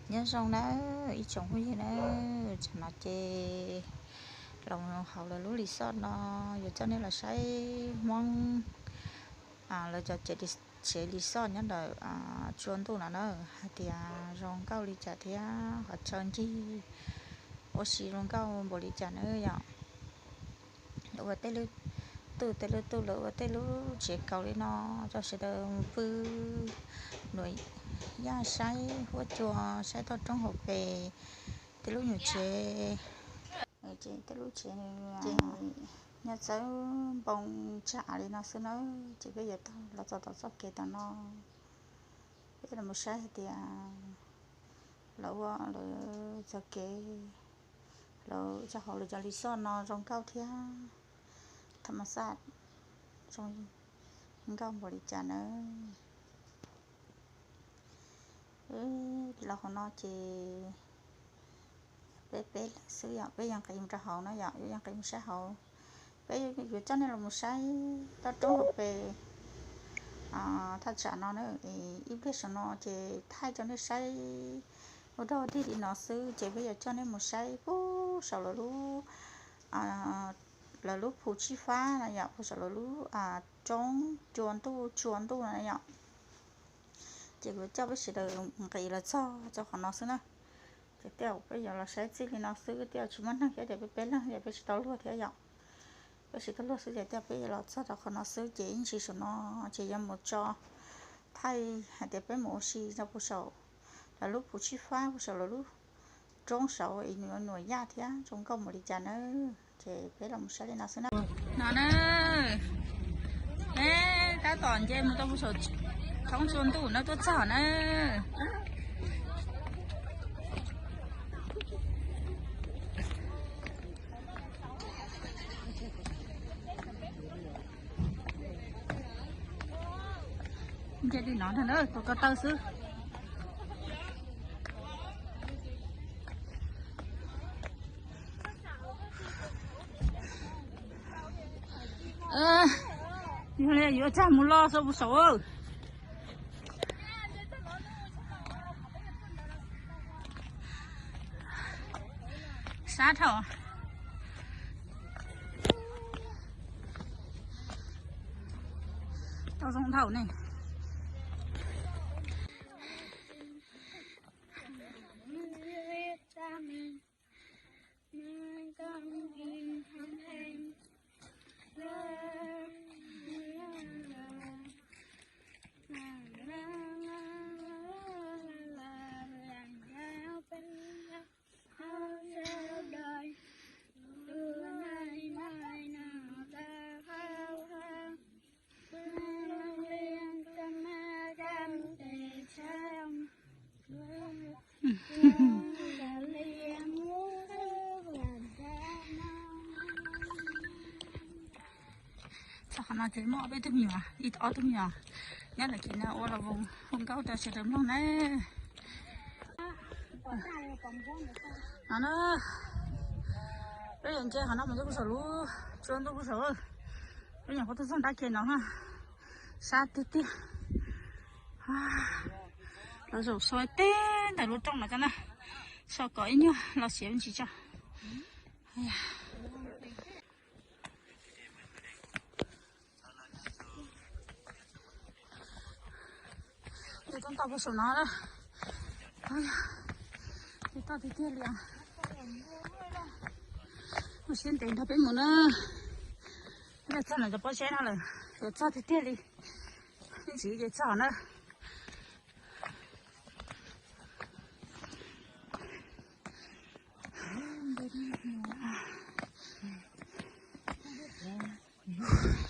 Nyob zoo nawb ib tsoom phooj ywg nawb, tsam no ces los hauv lawv lub resort no yuav coj nej los saib Hmoob lawv cov tsev resort nyob ntawm tsua ntuj no na, hais tias zoo nkauj li cas thiab qhov chaw ncig ua si zoo nkauj npaum li cas na yom. Lawv ua tej lub, tej lub tuj lawv ua tej lub tsev kaus li no rau sawv daws pw, nuam yaj saib huab cua, saib toj roob hauv pes, tej lub nyuam tsev, tej lub tsev nyob txawb npoo tsam li no xwb na. Ces peb yuav tau los txog tom txoj kev tom no, peb los mus saib hais tias lawv ua lawv txoj kev, lawv cov hauv lawv cov resort no zoo nkauj thiab, thas mas xaj zoo nkauj npaum li cas na. Los hauv no ces peb peb leeg xwb yom, peb yeej nqis mus rau hauv na yom, yeej nqis mus saib hauv. Peb yuav coj nej los mus saib toj roob hauv pes, thaj tsam no na. Ib pliag saum no ces thaij rau nej saib ua dog dig li no xwb, ces peb yuav coj nej mus saib puag saum lawv lub, lawv lub phu tsib fab na yom, puag saum lawv lub roob cua ntuj tsua ntuj na yom. Ces kuv coj peb sawv daws nqis los txog rau qhov no xwb na. Ces tej zaum peb yuav los saib txij li no xwb, tej zaum tsis muaj neeg thiab ces peb peb leeg ces peb tsis tau luag thiab yom. Peb tsis tau luag xwb ces tej zaum peb yuav los txog rau qhov no xwb, ces ib ntsis saum no ces yuav mus tso thaij hais tias peb mus ua si rau puag saum lawv lub phu tsib fab, puag saum lawv lub roob saud es nws yuav nuam yaj thiab zoo nkauj npaum li cas na. Ces peb los mus saib li no xwb na. No na, peb tab tom nce mus rau puag saum thoob tsua ntuj no tuaj txog na. Nce li no ntag na, tus ko taw xwb. Yog li yuav tsag mus los saum puag saum. Sab dhau. Tau zoo dhau ne. Txog qhov no ces muaj ob peb tug me nyuam, ib ob tug me nyuam nyob ntawm kev no ua los hu nkauj rau sawv daws mloog na. No na, peb yuav nce qhov no mus rau puag saum lub tsua ntuj puag saud. Peb nyuam qhuav tuaj txog nrab kev no na, sab tiag tiag. Los zaum so teb ntawm lub rooj no ko na, so kom ib nyuag los siav me ntsis tso. Ces toj ntau puag saum no na. Ces toj tiag tiag li os. Ua siab ntev nrog peb mus na. Peb txog ntawm cov pob zeb no lawm, yuav txog tiag tiag li. Ib ntsis ces txog na.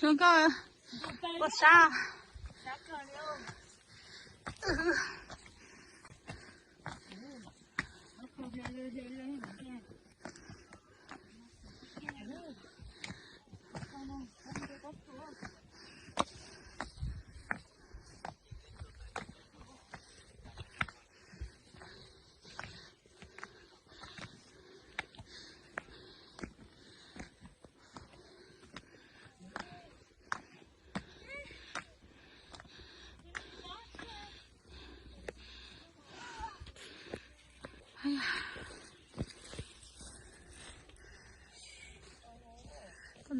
Zoo nkauj, ua sab.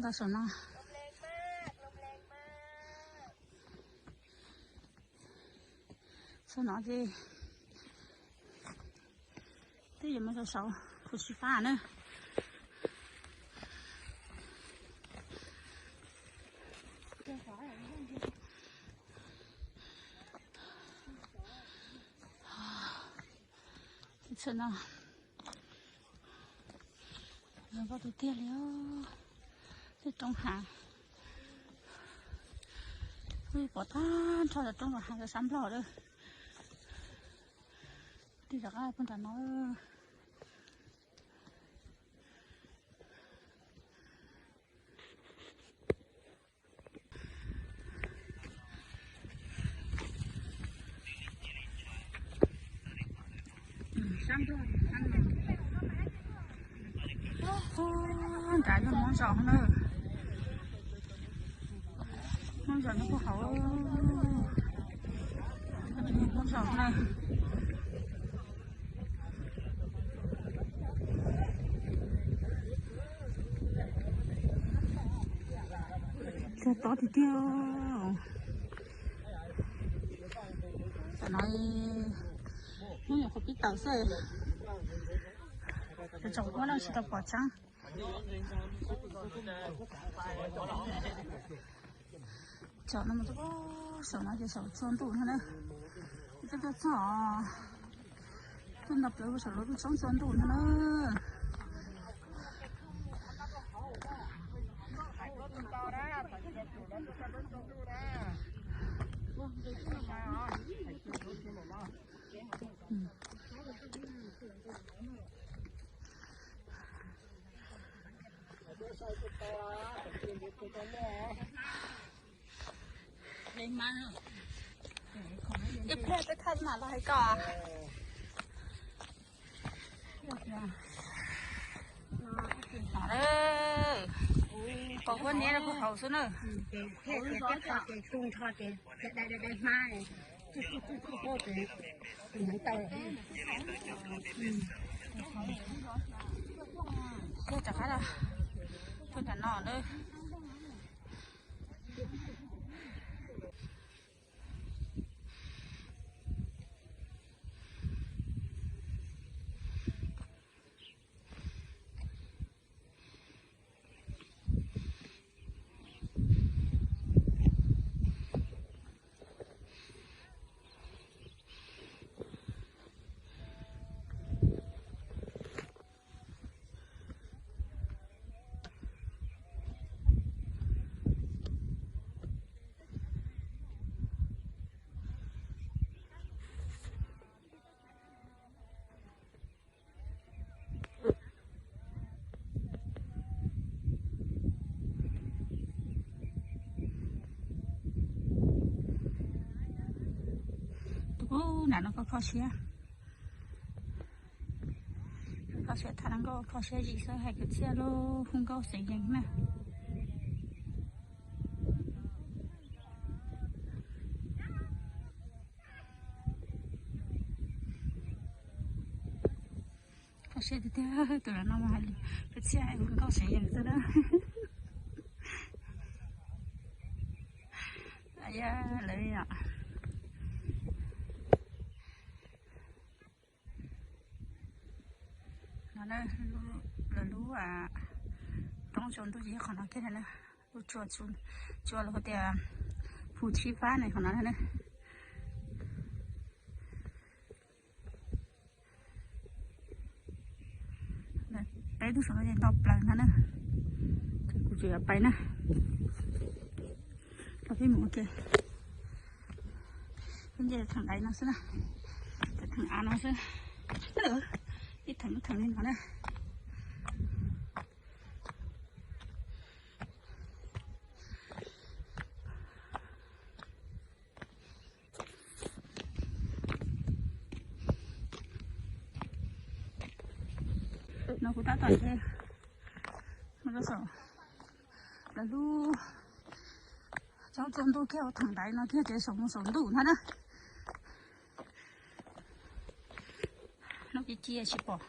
Saum no, saum no ces twb yuav mus rau saum Phu Tsi Fab na. Txhua no, yog npau tus tiag li, tej roob hav, pom tag nrho roob hav sab Nplog lawm. Tig rov qab puag nram no. Nrad yog Hmoob zos na. Hmoob zos nyob puag hauv. Hmoob zos na. Cog tob tiag tiag. Tam no hnub nyuam qhuav pib tawm xwb, tsoom ua no tsis tau pom tseeb. Tsom no mus rau saum no ces saum tsaus ntuj no na. Twb tuaj txog, tuaj nto plaws saum lub tsob tsaus ntuj no na. Ib pliag peb thaij mam los hais koj. Pom huab niab rau puag hauv xwb na. Rov qab los puag nram no na. Tus kub nram no koj kho siab, kho siab tham nkauj kho siab zim xwb hais kwv txhiaj lub hu nkauj xeem yees na. Kho siab tiag tiag, tus no mas hais kwv txhiaj hais hu nkauj xeem yees xwb na. Lawv no, lawv lub roob tsaus ntuj ces yog qhov no kiag na. Lub tsua, tsua los hu tias Phu Tsi Fab ne, qhov no na. Peb lub saum no ces nto plaws no na. Ces kuv tseem yuav pais na. Los peb mus ua ke. Peb nce theem daiv no xwb na. Theem av no xwb. Ib theem lub theem li no na. No kuv tab tom nce mus rau saum lawv lub tsob tsaus ntuj kiag ua theem daiv no kiag ces saum mus saum ntuj no na. Lub ci ci tsis pom.